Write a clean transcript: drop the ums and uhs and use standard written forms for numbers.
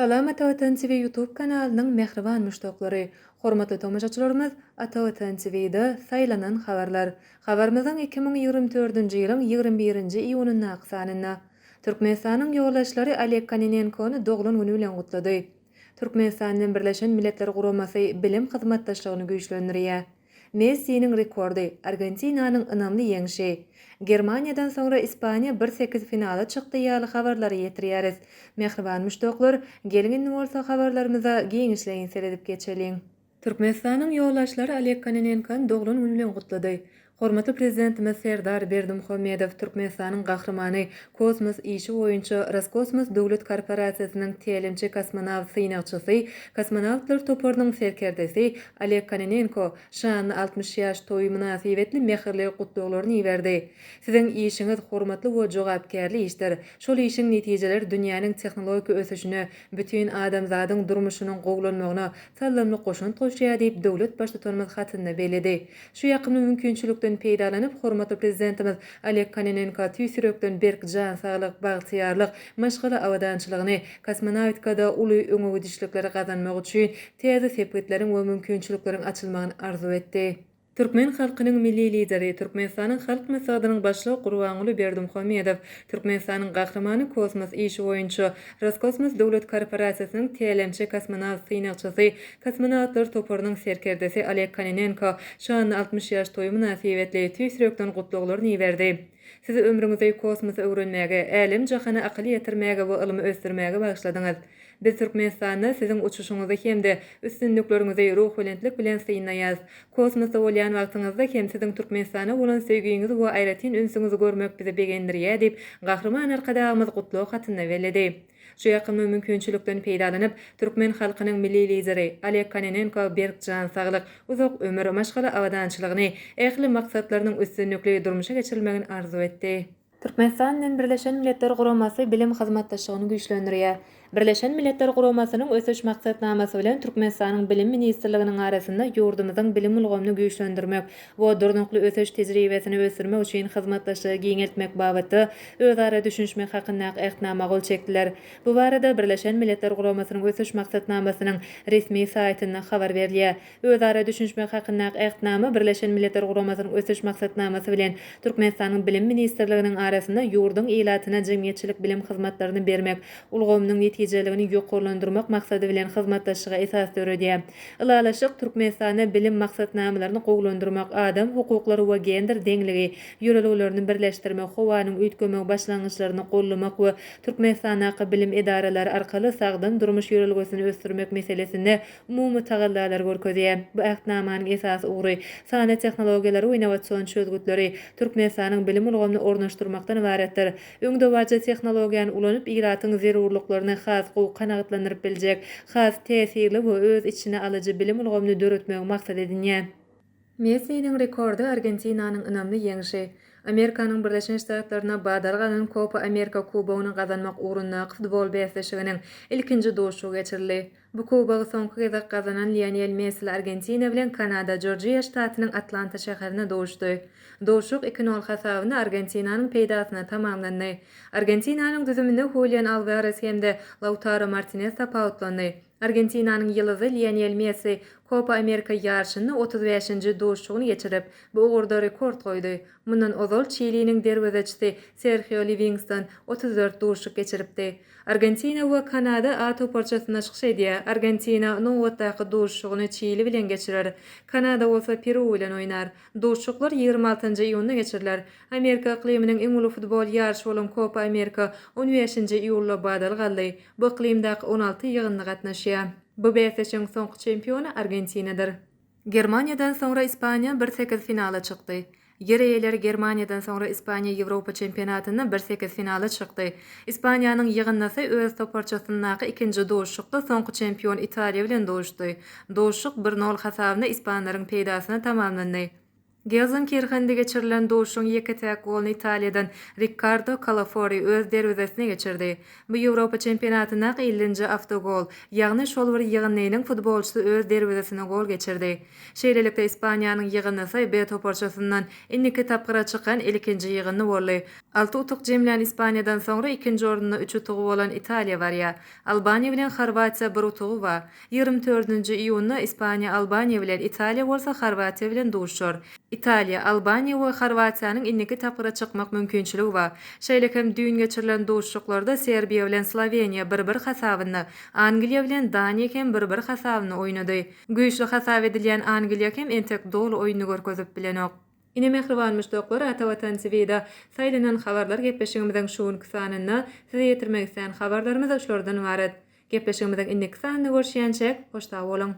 Salam Ata Watan TV YouTube kanalynyň mähriban muşdaklary! Hormatly tomaşaçylarymyz Ata Watan TV-de saýlanan habarlar. Habarymyzyň 2024-nji ýylyň 21-nji iýunyndaky sanynda. Türkmenistanyň ýoldaşlary Oleg Konenenkony doglan güni bilen gutlady. Türkmenistan bilen Birleşen Milletler Guramasy bilim hyzmatdaşlygyny güýçlendirýär. Messiniň rekordy, Argentinanyň ynamly ýeňşi. Germaniýadan soňra Ispaniýa bir sekiz finala çykdy ýaly habarlary ýetirýäris. Mähriban muşdaklar, geliň indi bolsa habarlarymyza giňişleýin seredip geçeliň. Türkmenistanyň ýolbaşçylary Oleg Konenenkony doglan güni bilen gutlady. Hormatly Prezidentimiz Serdar Berdimuhamedow Türkmenistanyň Gahrymany, kosmos işi boýunça Roskosmos döwlet korporasiýasynyň tälimçi-kosmonawt synagçysy, kosmonawtlar toparynyň serkerdesi Oleg Kononenko şanly 60 ýaş toýy mynasybetli mähirli gutlaglaryny iberdi. Siziň işiňiz hormatly we jogapkärli işdir. Şol işiň netijeleri dünýäniň tehnologik ösüşine, bütin adamzadyň durmuşynyň gowulanmagyna saldamly goşant goşýar diýip, döwlet Baştutanymyz hatynda belledi. Şu ýakymly mümkinçilikden peýdalanyp, hormatly Prezidentimiz Oleg Kononenko tüýs ýürekden berk jan saglyk, bagtyýarlyk, maşgala abadançylygyny, kosmonawtikada uly öňegidişlikleri gazanmak üçin täze sepgitleriň we mümkinçilikleriň açylmagyny arzuw etdi. Türkmen halkynyň Milli Lideri, Türkmenistanyň Halk Maslahatynyň Başlygy Gurbanguly Berdimuhamedow Türkmenistanyň Gahrymany kosmos işi boýunça Roskosmos döwlet korporasiýasynyň tälimçi kosmonawt synagçysy, kosmonawtlar toparynyň serkerdesi Oleg Kononenko şanly 60 ýaş toýy mynasybetli tüýs ýürekden gutlaglaryny iberdi. Siz ömrüňizi kosmosy öwrenmäge, älem-jahana akyl ýetirmäge we ylmy ösdürmäge bagyşladyňyz. Biz Türkmenistanda siziň uçuşyňyzy hem-de üstünlikleriňizi ruhubelentlik bilen synlaýarys. Kosmosda bolýan wagtyňyzda hem siziň Türkmenistana bolan söýgiňizi we aýratyn ünsüňizi görmek bizi begendirýär diýip, Gahryman Arkadagymyz gutlag hatynda belledi. Şu ýakymly mümkinçilikden peýdalanyp, türkmen halkynyň Milli Lideri Oleg Kononenko berk jan saglyk, uzak ömür, maşgala abadançylygyny, ähli maksatlarynyň üstünlikli durmuşa geçirilmegini arzuw etdi. Türkmenistan bilen Birleşen Milletler Guramasy bilim hyzmatdaşlygyny güýçlendirýär. Birleşen Milletler Guramasynyň Ösüş Maksatnamasy bilen Türkmenistanyň Bilim ministrliginiň arasynda ýurdumyzyň bilim ulgamyny güýçlendirmek we durnukly ösüş tejribesini ösdürmek üçin hyzmatdaşlygy giňeltmek babatda özara düşünişmek hakyndaky Ähtnama gol çekdiler. Bu barada Birleşen Milletler Guramasynyň Ösüş Maksatnamasynyň resmi saýtynda habar berilýär. Özara düşünişmek hakyndaky Ähtnama Birleşen Milletler Guramasynyň Ösüş Maksatnamasy bilen Türkmenistanyň Bilim ministrliginiň arasynda ýurduň ilatyna jemgyýetçilik bilim hyzmatlaryny bermek ulgamynyň netijeliligini ýokarlandyrmak maksady bilen hyzmatdaşlyga esas döredýär. Ylalaşyk Türkmenistanda bilim maksatnamalaryny gowulandyrmak, adam hukuklary we gender deňligi ýörelgelerini birleşdirmek, howanyň üýtgemegi başlangyçlaryny goldamak we Türkmenistandaky bilim edaralary arkaly sagdyn durmuş ýörelgesini ösdürmek meselesinde umumy tagallalary görkezýär. Bu Ähtnamanyň esasy ugry, sanly tehnologiýalary we innowasion çözgütleri Türkmenistanyň bilim ulgamyna ornaşdyrmakdan ybaratdyr. Öňdebaryjy tehnologiýany ulanyp, ilatyň zerurlyklaryny has gowy kanagatlandyryp biljek, has täsirli we öz içine alyjy bilim ulgamyny döretmegi maksat edinýär. Messiniň rekordy, Argentinanyň ynamly ýeňşi. Amerikanyň Birleşen Ştatlarynda badalga alan Kopa Amerika kubogyny gazanmak ugrundaky futbol bäsleşiginiň ilkinji duşuşygy geçirildi. Bu kubogy soňky gezek gazanan Lionel Messili Argentina bilen Kanada Jorjiýa ştatynyň Atlanta şäherinde duşdy. Duşuşyk iki nol hasabynda Argentinanyň peýdasyna tamamlandy. Argentinanyň düzüminde Hulian Alwares hem-de Lautaro Martinez tapawutlandy. Argentinanyň ýyldyzy Lionel Messi Kopa Amerika ýaryşynda 35-nji duşuşygyny geçirip, bu ugurda rekord goýdy. Mundan ozal Çiliniň derwezeçisi Serhio Liwingston 34 duşuşyk geçiripdi. Argentina we Kanada A toparçasynda çykyş edýär. Argentina nobatdaky duşuşygyny Çili bilen geçirer. Kanada bolsa Peru bilen oýnar. Duşuşyklar 26-njy iýunda geçiriler. Amerika yklymynyň iň uly futbol ýaryşy bolan Kopa Amerika on bäşinji iýulda badalga aldy. Bu yklymdaky 16 ýygyndy gatnaşýar. Bu bäsleşigiň soňky çempiony Argentinadyr. Germaniýadan soňra Ispaniýa bir sekiz finala çykdy. Ýer eýeleri Germaniýadan soňra Ispaniýa Ýewropa çempionatynda bir sekiz finala çykdy. Ispaniýanyň ýygyndysy öz toparçasyndaky ikinji duşuşykda soňky çempion Italiýa bilen duşdy. Duşuşyk bir nol hasabynda ispanlaryň peýdasyna tamamlandy. Gelzenkirhende geçirilen duşuşygyň ýeke-täk goluny Italiýadan Rikkardo Kalafori öz derwezesine geçirdi. Bu Ýewropa çempionatyndaky illinji awtogol, ýagny şol bir ýygyndynyň futbolçysy öz derwezesine gol geçirdi. Şeýlelikde, Ispaniýanyň ýygyndysy B toparçasyndan indiki tapgyra çykan ilkinji ýygyndy boldy. Alty utuk jemlän Ispaniýadan soňra ikinji orunda üç utugy bolan Italiýa barýar. Albaniýa bilen Horwatiýa bir utugy bar. 24-nji iýunda Ispaniýa Albaniýa bilen, Italiýa bolsa Horwatiýa bilen duşuşar. Italiýa, Albaniýa we Horwatiýanyň indiki tapgyra çykmak mümkinçiligi bar. Şeýle hem düýn geçirilen duşuşyklarda Serbiýa bilen Sloweniýa bir-bir hasabynda, Angliýa bilen Daniýa hem bir-bir hasabynda oýnady. Güýçli hasap edilýän Angliýa hem entek doly oýnuny görkezip bilenok. Ine mähriban muşdaklar Ata Watan TVda saýlanan habarlar gepleşigimiziň şu günki sanynda size ýetirmek islän habarlarymyz şulardan ybarat. Gepleşigimiziň indiki sanynda görüşýänçäk hoş sag boluň.